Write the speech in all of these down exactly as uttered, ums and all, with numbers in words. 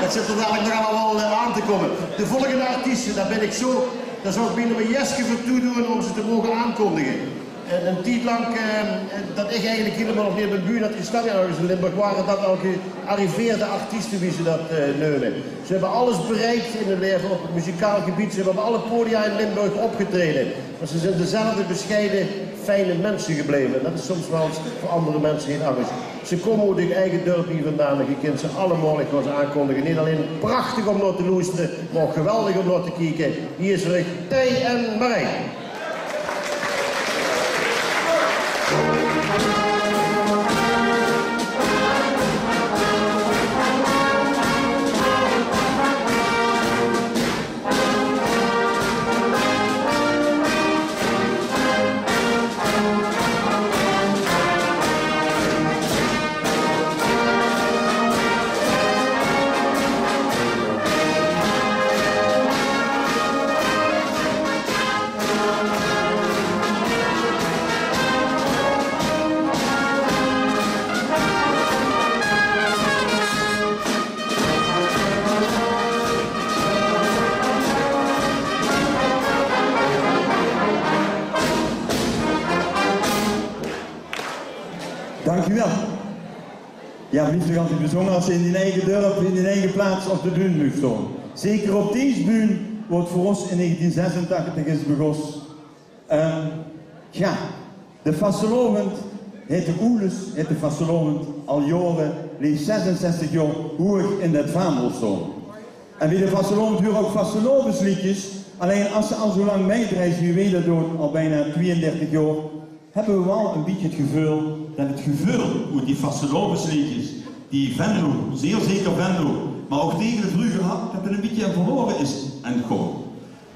Het zit er dadelijk nog allemaal wel, eh, aan te komen. De volgende artiesten, daar ben ik zo, daar zou ik bijna mijn jeske voor toedoen om ze te mogen aankondigen. En een tijdlang, eh, dat ik eigenlijk helemaal nog niet op een bühne had gestaan ergens in Limburg, waren dat al gearriveerde artiesten, wie ze dat, eh, neumen. Ze hebben alles bereikt in hun leven op het muzikaal gebied. Ze hebben op alle podia in Limburg opgetreden. Maar ze zijn dezelfde bescheiden, fijne mensen gebleven. Dat is soms wel eens voor andere mensen heel anders. Ze komen uit hun eigen dorp hier vandaan en je kunt ze allemaal, ik ga ze aankondigen. Niet alleen prachtig om naar te loesteren, maar ook geweldig om naar te kijken. Hier is terug Thei en Marij. Dank u wel. Ja, blieft toch altied bezónger as se in dien eige dörp, in dien eige plaats op de bühne maag staon. Zeker op dees bühne, wo 't veur ós in negentien zesentachtig is begós. Ehm, ja, de vastelaovend, het de Oeles, het de vastelaovend al jaore, leef zesenzestig jaor hoeg in det vaandel staon. En bie de vastelaovend huure ouk vastelaovesleedjes. Allein as se al zo lang mitdreis wie weej det doon, al bijna twieëndertig jaor, hebbe we waal een bietje 't geveul det 't geveul oet die vastelaovesleedjes, die Venlo, zeer zeker Venlo, maar ouk Tegele vreuger had, det 't een bietje verlaore is en gaon.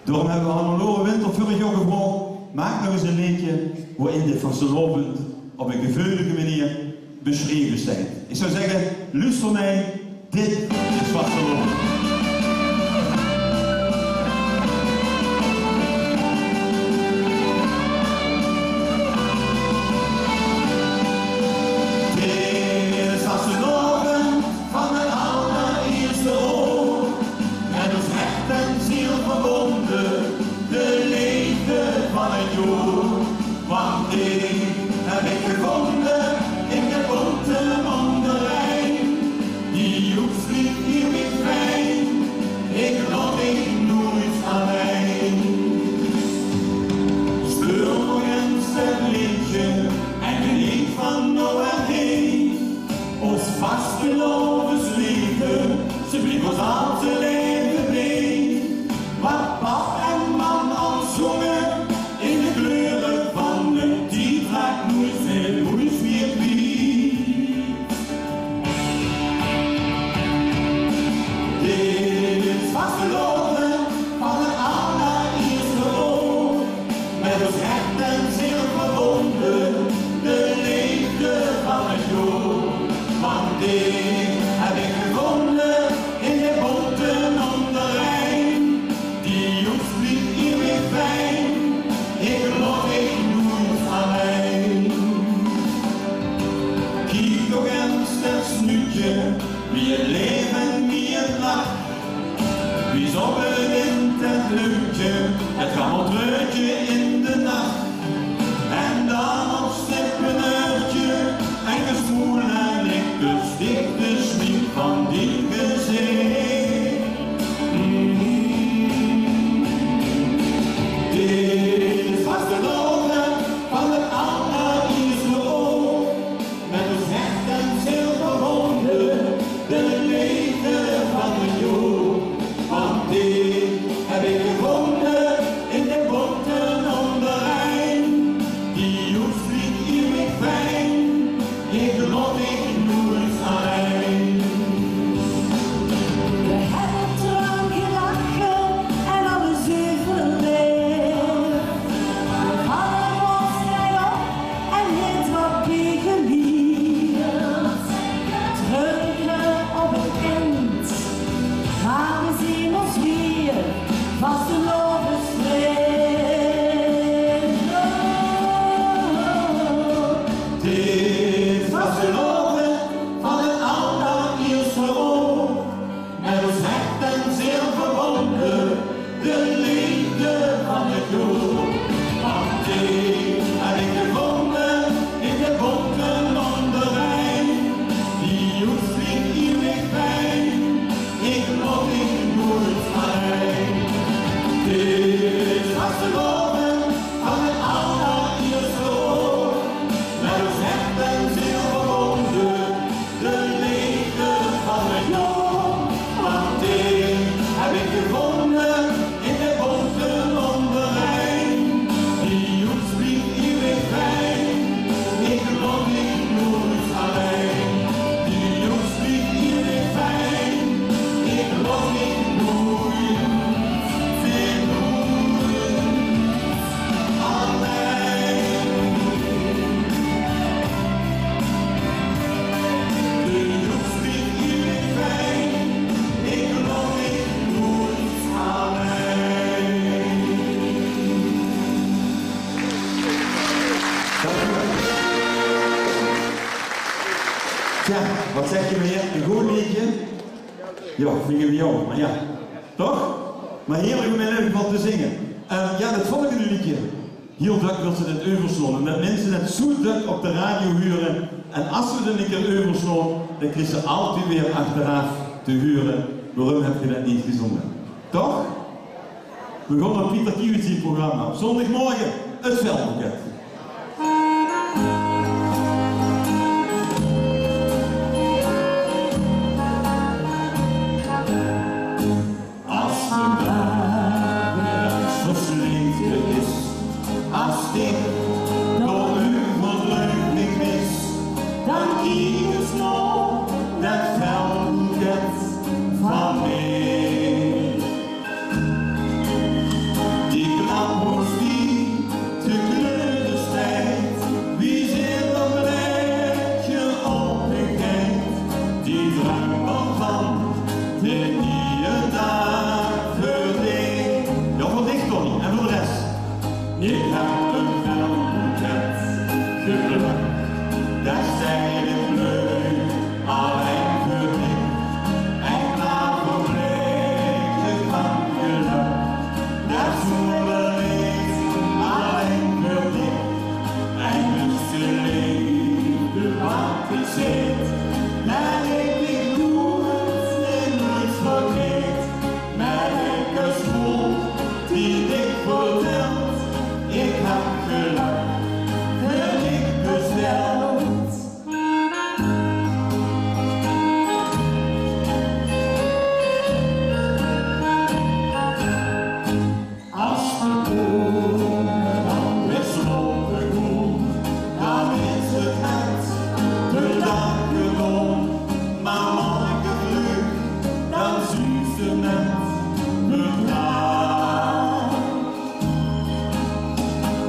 Daorum hebbe we Hannelore Winter veurig jaor gevraog: maak nog ens een leedje wo-in de vastelaovend op een geveulige manier besjreve steit. Ik zou zegge, luuster mei, dit is vastelaovend. Dit is vastelaovend van 't allerierste oor. Met ós hert en ziel verbónde, de leefde van 't jaor. Want die heb ik gevónde in de bónte mandarijn. Die joeksliet hie weer fijn, ik laot dich noeit allein. Speur nog ens 't leedje en geneet van noe en heen. Ós vastelaovesleefde, ze blief ós altied laeve beej. Wat pap en mam al zónge in de kleure van de tied, raak noeit mieër oets weer kwiet. Dit is vastelaovend van 't allerierste oor. Met ós hert en ziel verbónde, de leefde van 't jaor. Want die heb ik gevónde in de bónte mandarijn. Die joeksliet hie weer fijn, ik laot dich noeit allein. Kiek toch ens det snuutje, wie 't laeve mieër lach. Wie zoppelend 't leutje, 't gammel treutje in de nach. En dan nog stippeneurtje en gesmoel en lekker stichte smiek van dien gezicht. Mm. Dit is vastelaovend van 't allerierste oor. Met ós hert en ziel verbónde, de leefde van 't jaor. Want die heb ik gevónde in de bónte mandarijn. Die joeksliet hie Vastelaovend van 't allerierste oor, mèt ós hert en ziel verbónje, de leefde van 't jaor. Want dich höb ich gevónje in de bónte mandarijn. Die joeks blief iewig fijn, ich laot dich noeëts allein. Die joeks blief iewig fijn, ich laot dich noeëts, noeëts allein. Die joeks blief iewig fijn, ich laot dich noeëts allein. Tja, wat zègk geer weer? Ein good leedje? Jao, vinj ich waal, mer jao. Toch? Mer hieërlik óm in eder geval te zinge. Eh, jao, det volgende leedje. Hieël dök wils se det euverslaon. Ómdet minse det zoeë dök op de radio hure. En es se 't ein kieër euverslaos, dan kriegs se altied weer achteraaf te hure: waorum höb geer det neet gezónge? Toch? Veer gaon nao Pieter Kiewit zien programma op zóndigmorge, 't Veldboeket. Es de daag weer ins versleete is, es dich door uch verdruit mich mis, dan kiek ins nao det Veldboeket van mich. Die knap hoes die te kleure steit, wie zeer det blaedje opgegeit, die drömp van de nieje daag veur dich. Jao, veur dich, Tony, en veur de res. Ich höb ein Veldboeket geplök, det steit in bloei, allein veur dich. Ein klaor blaedje van gelök, det zoeël leef, allein veur dich. Ein leedje leefde wat ich zit, det ich dich noeëts, noeëts vergeet. Mer ich besjtoon die dich vertèlt, ich höb gelök veur dich besteld. Es de bome dan weer slaope goon, dan is 't hert de daag gedaon. Mer morge vreug, dan zuus se net de daag.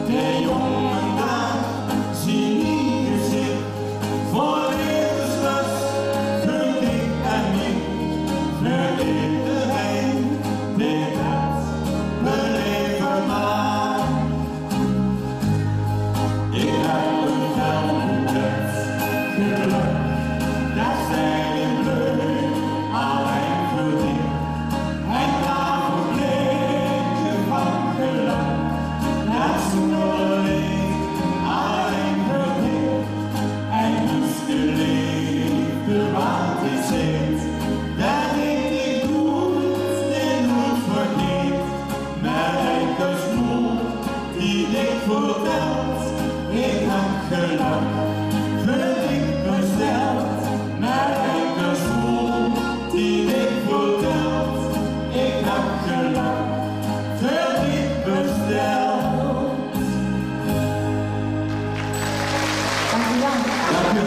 De jónge daag zien nie gezit, veur levensrös veur dich en mich, veur ederein dae det belaeve maag. Ich höb ein Veldboeket geplök, det steit in bloei, allein veur dich. Ein klaor blaedje van gelök, det zoeël leef, allein veur dich. Ein leedje leefde wat ich zit, det ich dich noeëts, noeëts vergeet. Mer ich besjtoon die dich vertèlt, ich höb gelök veur dich besteld. Mer ich besjtoon die dich vertèlt, ich höb gelök veur dich besteld. Dank u wel. Dank u.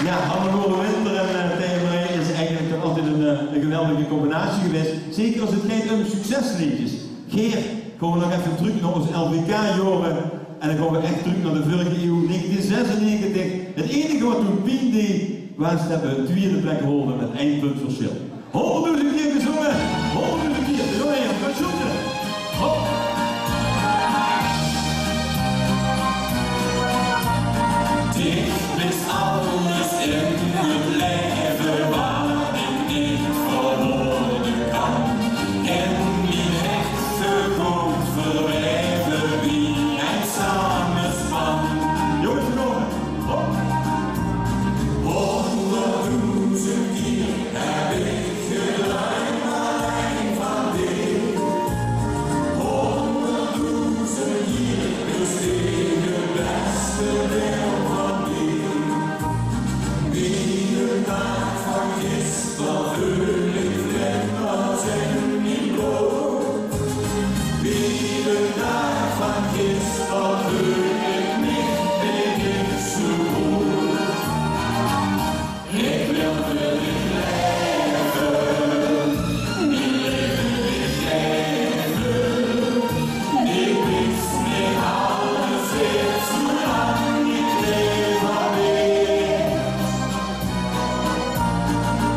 Jao, Hannelore Winter en, eh, Thei Marij is eigelik toch altied ein, eh, ein geweldige combinatie gewaes. Zeker es 't geit óm succesleedjes. Geer, gaon v'r nog effe trök nao ós L V K-jaore. En dan gaon v'r ech trök nao de vörrige iew, negentien zesennegentig. 't Einige wat toen pien deej, waas det v'r de twieëde plek haalde mit ein punt versjil. Hóngerddoezend kieër gezónge, hóngerddoezend kieër. Jao, jao, gaon zónge. Hop. Dich bis alles in 't laeve wat ich neet verlaote kan. In mien hert veur good verwaeve wie ein samespan. Jónges, kóm. Hop. Hóngerddoezend kieër höb ich gedrajd, mer allein Van gister veul ik vlinders in mien blood. Wie de daag van gister veul ik mich, ik is zo good. Ik wil veur dich laeve, mien laeve dich gaeve. Ik wins mich alles, zolang ik laeve bin.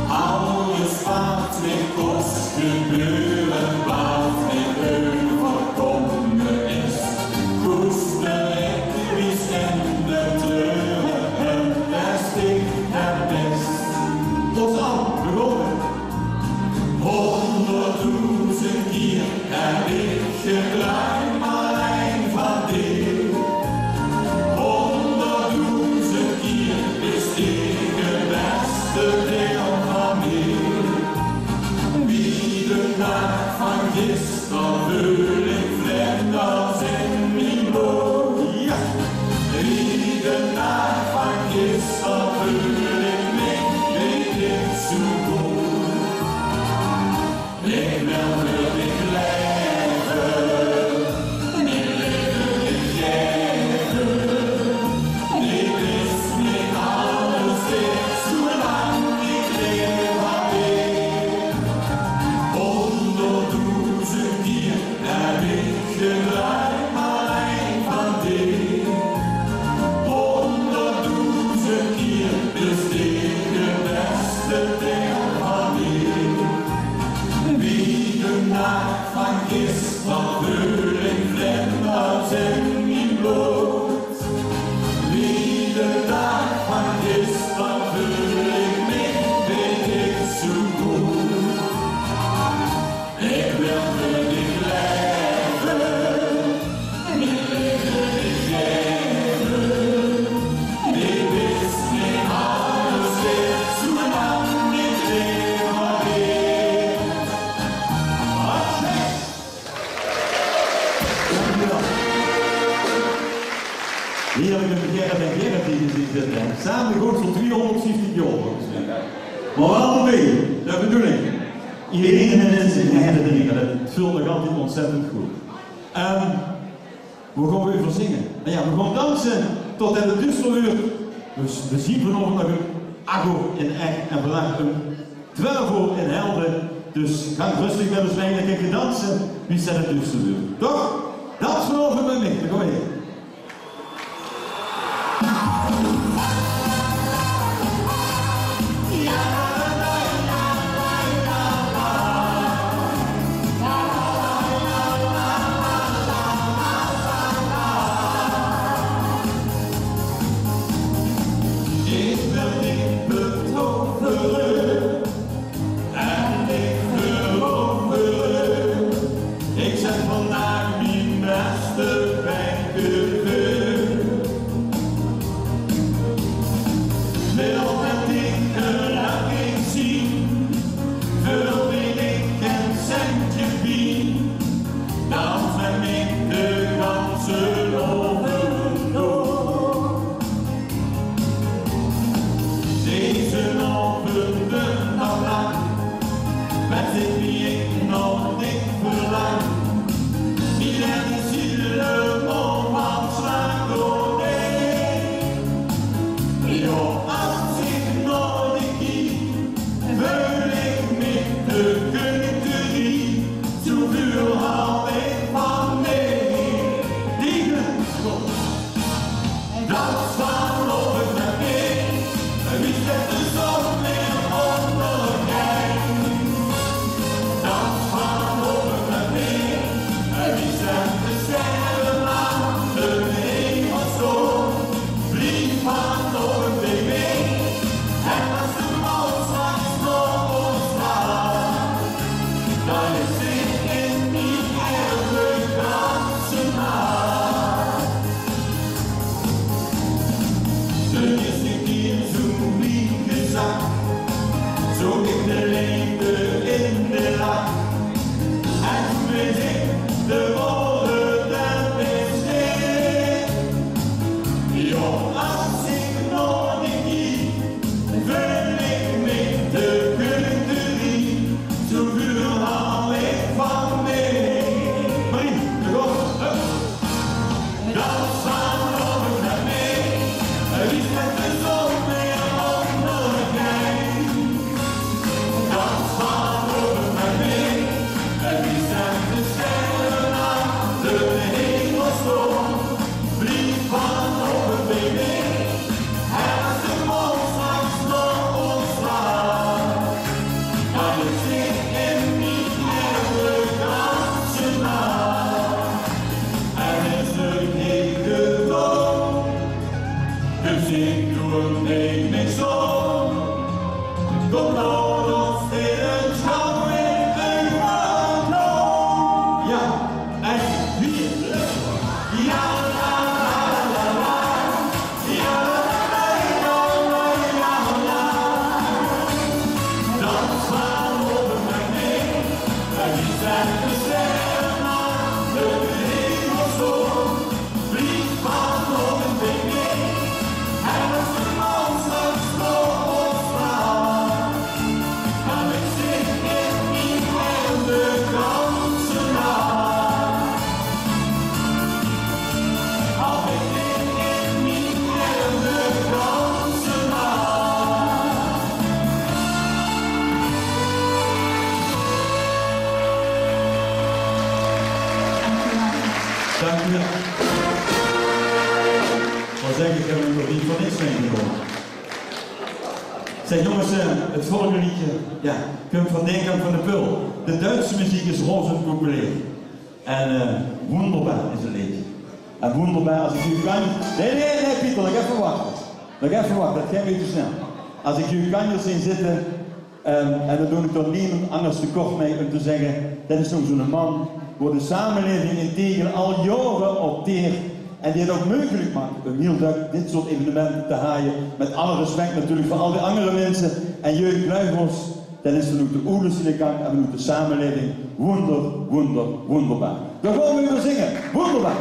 Alles wat mich kos gebeure, wat mich euverkómme is, koester ik wies in de treure, en best ik het best. Los aan, begonnen. Hónderdoezend kier heb ik gedruimp allein van dich. Hónderdoezend kier bis dich het beste deil van mich. Wie de daag van gister veul ik vlinders in mien blood. Ja. Wie de daag van gister veul ik mich, weet ik zo good. Ik wil veur dich laeve, mien laeve dich gaeve. Dit is mien alles, zolang ik laeve bin. Hónderdoezend kier heb ik gedruimp allein van dich. Hónderdoezend kier bis dich het beste deil van mich. Wie de daag van gister veul ik vlinders in mien blood. Wie de daag van gister veul ik mich, weet ik zo good. Ik wil veur dich laeve, mien laeve dich gaeve. Dit is mien alles, zolang ik laeve bin. Heerlijk, Gerrit en Gerrit die gezien zitten, hè. Samen goed zo'n tweehonderdvieftig jaar volgens mij. Maar wel de bedoeling. Iedereen en mensen in eigen dingen, dat vult nog altijd ontzettend goed. Ehm, we gaan weer even zingen. Nou ja, we gaan dansen tot het duister wordt. Dus we zien vanochtend nog een acht oor in Ech en vandaag een twelf oor in Helden. Dus ga rustig met ons mee, dan kan je dansen wie het duister wordt. Toch? Dans vanochtend met mij, dan kom maar hier. Ik wil dich betovere en dich verovere. Ik zet vandaag mien beste bènke veur. Wil met dich gelachen zien, veur mich gein centje pien. Dans met mich de ganse aovend door. Deze aovend duurt nog lang, maar zit wie ik nog dich verlang. Die lente ziele van slaag door dich. Jo, als ik nao dich kiek, veul ik mich de kunterie. Zoeväöl haw ich van dich. Diene dans vanochtend met mich, wie zet de zon weer óngergaank. Dans vanochtend met mich, wie zet de sterren aan de hemel zo. Blief vanochtend bie mich, en as de maan straks nao ós laach, dan is ze in mien erve ganse nacht. De ierste kier zoe wie gezag, zoog ich de leefde in de lach. En toen wis ich, de woorde, det is dich. Jo, as ich nao dich kiek, veul ich Kom nou, laot ós in ein sjouw in ein. Ja, en vier. Ja, la, la, la, la. Ja, la, la, la, la, la, la. Dans maar op het magneet. En wie zijn de sterren aan de hemel zo? Blief van op het magneet. En als de maan straks nog opstaat, dan wens ik in ieder de ganse nacht. Al ben ik in ieder de ganse nacht. Dank u wel. Wat zeg ik, heb ik nog niet voor niks meegenomen. Zeg jongens, eh, het volgende liedje, ja, komt van Dirk van de Pul. De Duitse muziek is razend populair. En, eh, wunderbar is het liedje. En wunderbar, als ik u kan... Nee, nee, nee, Pieter, nog even wachten. Nog even wachten, het gaat weer te snel. Als ik u kan zien zitten, ehm, en dan doon ik d'r nemes angers tekort mei om te zegge, det is nog zoe'ne man wo de samelaeving in Tegel al jaore op teert en dae het ouk meugelik maak om hiel dök dit soort evenemente te haje. Met alle respect natuurlik veur al die anger minse en jeug, geluif ós, det is vanoet de Oeles in de kant en vanoet de samelaeving wunder, wunder, wunderbar. Dan gaon we weer zinge. Wunderbar.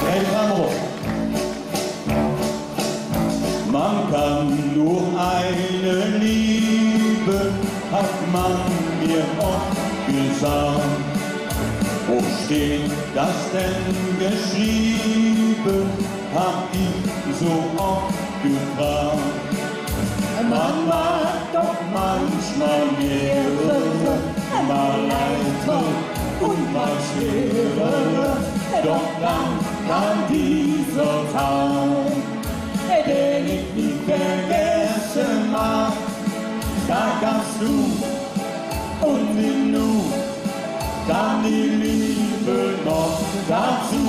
Hey, gaon we op. Man kann nur eine lieben, hat man mir oft gesagt. Wo steht das denn geschrieben, hab ich so oft gefragt. Man mag doch manchmal mehrere, mal leichtere und mal schwerere, doch dann kam dieser Tag, den ich nie vergessen mag. Da kamst du und im Nu kam die Liebe noch dazu.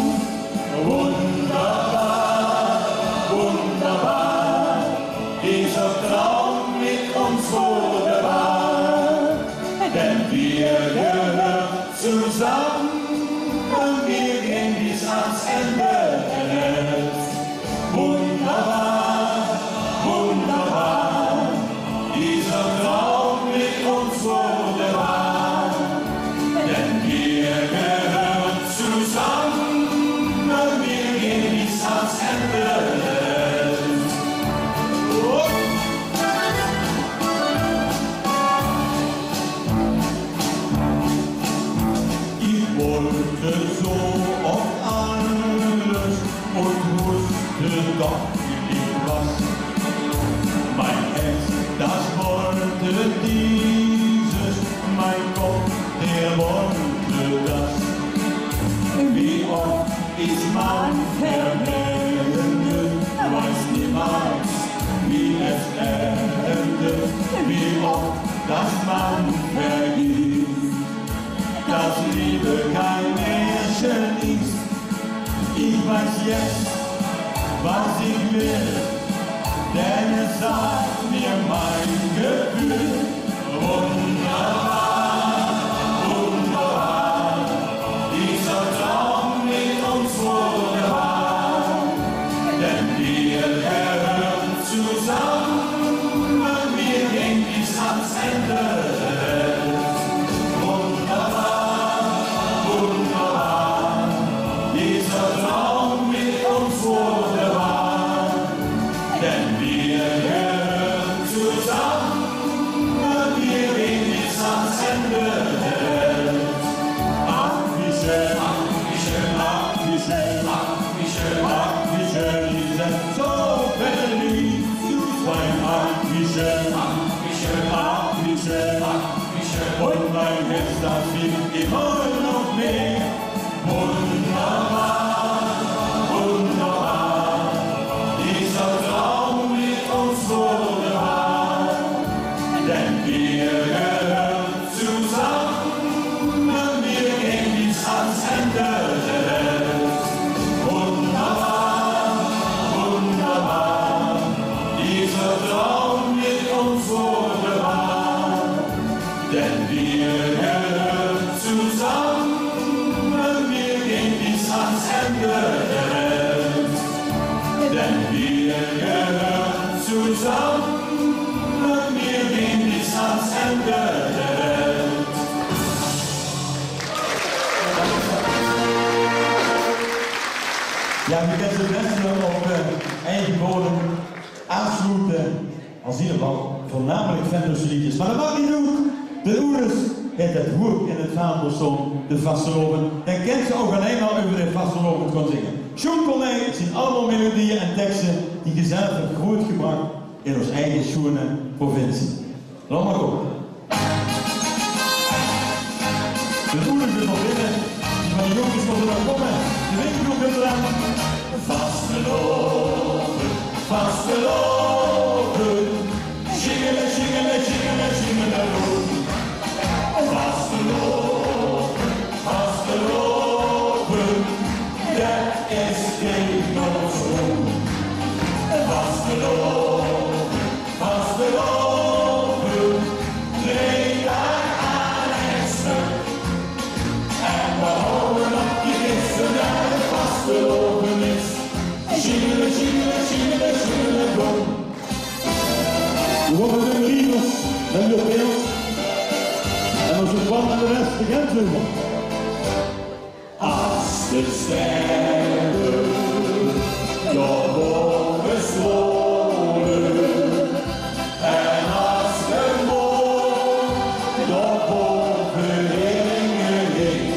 Wunderbar, wunderbar, dieser Traum mit uns wurde wahr. Denn wir gehören zusammen, wir gehen bis ans Ende der Welt. Wunderbar, wunderbar, dieser Traum mit uns wurde wahr. Denn wir gehören zusammen, wir gehen bis ans Ende der Welt. Ich wollte so oft alles und wusste doch nicht was. Mein Herz, das wollte dieses, mein Kopf, der wollte das. Wie oft ist man verwendet, weiß niemals, wie es endet. Wie oft, dass man vergisst, dass Liebe kein Märchen ist. Ich weiß jetzt, was ich will, denn es sagt mir mein Gefühl. Wunderbar, wunderbar, dieser Traum mit uns wurde wahr, denn wir gehören zusammen, wir gehen bis ans Ende der Welt. Wunderbar, wunderbar, dieser Traum mit uns wurde wahr, denn wir gehören zusammen, wir gehen bis ans Ende der Welt. Ach, wie schön, ach, wie schön, ach, wie schön, ach, wie schön, ach, wie schön ist es, so verliebt zu sein. Ach, wie schön, ach, wie schön, ach, wie schön, ach, wie schön. Und mein Herz, das liebt immer noch mehr. Wunderbar, wunderbar, dieser Traum mit uns wurde wahr. Denn wir gehören zusammen, wir gehen bis ans Ende der Welt. Wunderbar, wunderbar, dieser Traum Samen mit mir gehen bis ans Ende der Welt. Jao, wie kins se 't bèste op, eh, eige bodem aafsloete? As in eder geval veurnamelik Venlose leedjes. Mer det maak neet oet. D'n Oedes haet 't hoeg in 't vaandel staon, de vastelaovend. Dan kins se ouch allein al euver de vastelaovend gaon zinge. Sjoen Corneille, 't zien allemaol melodieë en tekste die ge zelf höb groeatgebrach in ós eige sjoene provincie. Laot mer kómme. De Oedes is al binne, mer de jónges mótte nog kómme. De winkel kump d'raan. Vastelaovend, vastelaovend, sjingele, sjingele, sjingele, sjingele, loen. Vastelaovend, vastelaovend, det is gein oproep. Vastelaovend, vastelaovend, drei daag aan ein stök. En we hawwe op die kiste det 't vastelaovend is. Sjingele, sjingele, sjingele, sjingele, boem. Veer gaon mit de Rievers, mit de Pils. En ózze Twan en de res, de Gentsheuvel. As de sterre dao bove straole en as de maan dao bove hinge hing,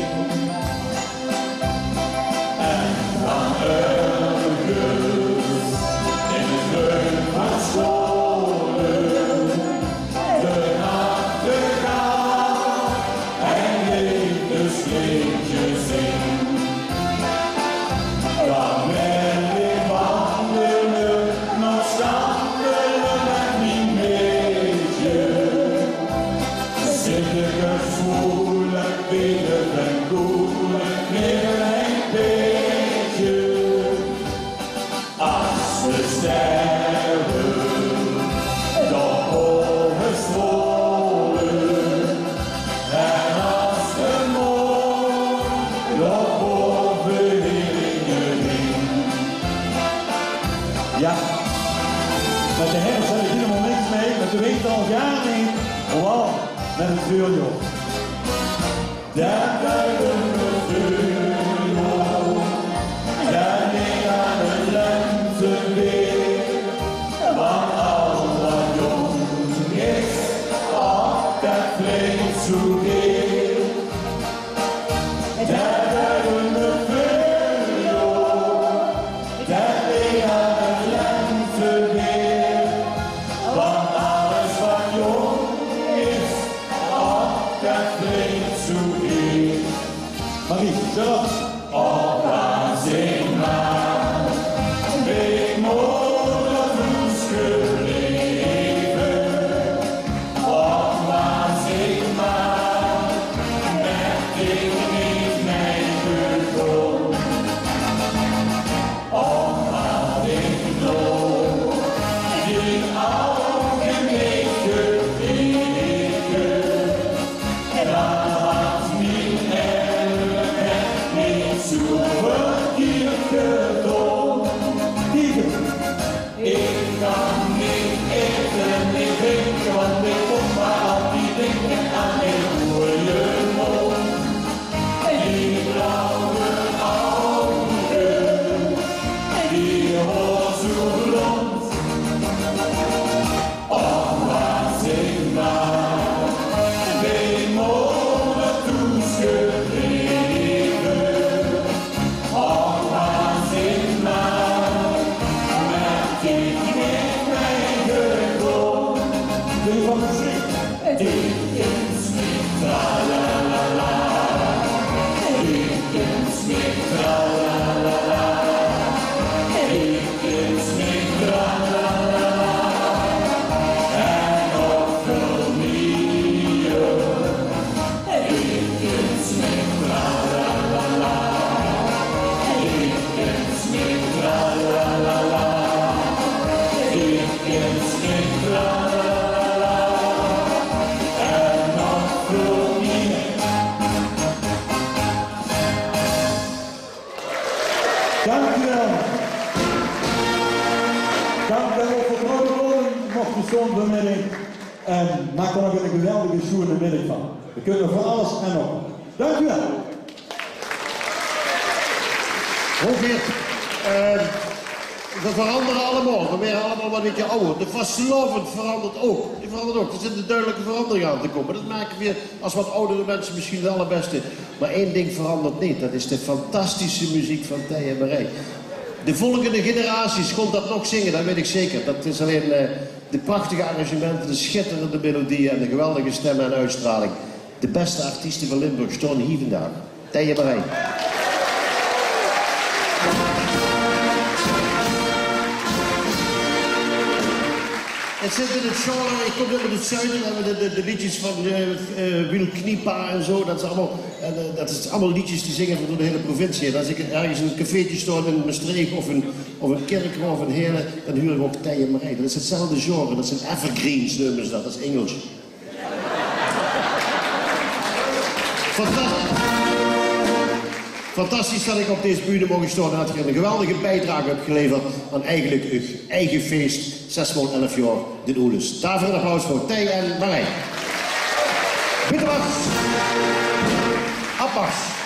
en dan örges in 't greun van Sjolle de nachtegaal ein leedjesleedje zing. Dan wil ich wandele, nog sjandele mit mien meedje. Zit ich 't zwoele, bie de venkoele, mit ein beetje. As de sterre dao bove straole en as de maan dao bove hinge hing. Jao, mit de herfs höb ich hielemaol niks mei, mit de winter al gaar neet, mer waal mit 't veurjaor. Det is 't veurjaor, det is aan de lente weer, want al wat jónk is, och, det vleit zoe gaer. Det is 't veurjaor, det is aan de lente weer, want alles wat jónk is, och, det vleit zoe gaer. Marie, zelf. Och, waas ich mer bie moder thoes gebleve. Och, waas ich mer mit dich neet mei gegaon. Och, had ich nog dien ouge neet gekeke, dan had mien erf neet zoe verkieërd gedaon. Ich kan neet aete, neet drinke, want ich mót mer altied dinke aan dien gooj moond. Die blauwe ouge, die haor zoe blónd. Och, waas ich mer bie moder thoes gebleve. Och, waas ich mer mit dich neet mei gegaon. Wil je van me zingen? Dich kins mich, tralalala. Dich kins mich, tralalala. Dich kins mich, tralalala. En nog väöl mieër. Dich kins mich, tralalala. Dich kins mich, tralalala. Dich kins mich, tralalala. En nog väöl mieër. Dank u wel. Dank u wel, mevrouw de Koning. Sjoon vanmiddig. En maak d'r nog 'ne geweldige sjoene middig van. Veer kinne veur alles en nog. Dank uch wel. Roger, eh, veer verandere allemaol. Veer waere allemaol wat 'n bietje awwer. De vastelaovend verandert ouch. Die verandert ouch. D'r zit 'n dudelike verandering aan te kómme. Dat merke veer es wat awwere minse mesjien 't allerbèste. Mer ein dink verandert neet. Dat is de fantastische meziek van Thei en Marij. De volgende generaties kómme dat nog zinge, dat weit ich zeker. Dat is allein, eh, de prachtige arrangemente, de sjitterende melodieë en de geweldige stemme en oetstraling. De bèste artieste van Limburg sjtaon hie vandaag. Thei en Marij. 't Zit in 't genre, ich kóm oet 't zuide, veer höbbe de, de, de leedjes van, eh, eh, Wiel Kniepa en zo, dat is allemaol, en, eh, dat is allemaol leedjes die zinge veer door de hiele provincie. En es ich örges in 'n cafeetje sjtaon in Mestreech of in, of in Kirchroa of in Heële, dan huur ich ouch Thei en Marij. Dat is 'tzelfde genre, dat zeen evergreens, neume ze dat, dat is Ingels. Fantastisch. Fantastisch dat ich op dees bühne moch sjtaon en dat geer 'n geweldige biedrage höb geleverd aan eigelik eur eige fees, zes maol elf jaor, de Oeles. Daoveur 'n applaus veur Thei en Marij. Bitte, Bas. Applaus.